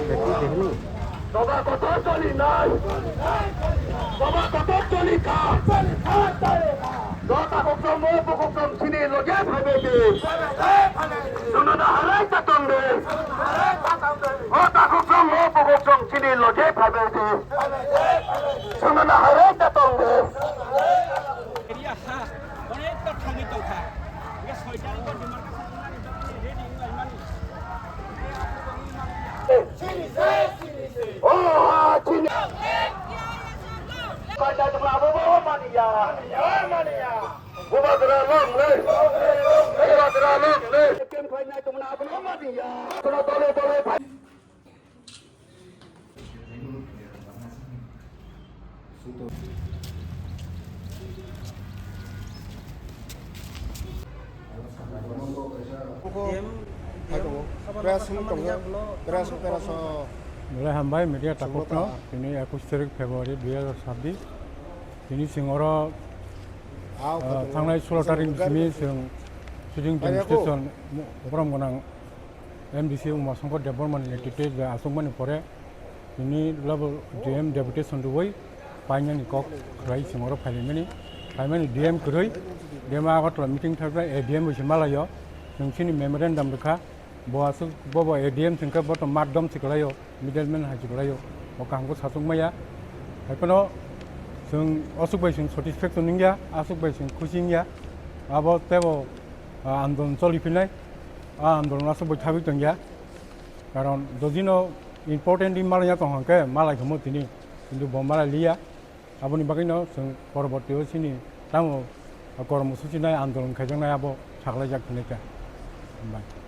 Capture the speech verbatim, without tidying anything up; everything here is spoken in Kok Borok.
Doba kotor choli nai. Doba kotor choli kha. Doba kotor mo bukhuk tong chini loge phaibai di. Sunana harai ta tong de. O ta kotor mo bukhuk tong chini loge phaibai di. Sunana harai ta tong de. Area ha, onekta thangwi tongkha. Hingke soy tarikh o demarcation wngmani bagwi ready wnglaimani. O ha, chini. Bubagra long live. Bubagra long live. Dole dole. Press wng tongo. Press, press o. Belai hambai media takhukno. Tini ekush tarik February dui hazar sabbish. Tini chwng oro, ah, thangnai sulo tarik ni simi chwng sitting demonstration, borom gwnang M D C Uma Shankar Debbarma ni netrite je achukmani pore, tini level D M deputation rwui painani kok khlai chwng oro phailaimani. Phaimani D M kwrwi, D M Agartala meeting thangkhe A D M bai se malaio, chwng chini memorandum rwkha, bo aswk bobo A D M thwngkhe bo to makdom se kwlaio, middleman hai se kwlaio, bo kaham khe sachuk maya. Haiphano chwng aswk bai chwng satisfaction wngya, aswk bai chwng khusi wngya, abo teibo, ah, andolon choli phinai, ah, andolon aswk bai thagwi tongya. Karon jodi no important di malai ya tong hwnkhe malai khamu tini, kintu bo malai liya. Aboni bagwi no chwng porborti o chini tamo kormo suchinai andolon khaijaknai abo saklaijak hinwi kha. Hambai.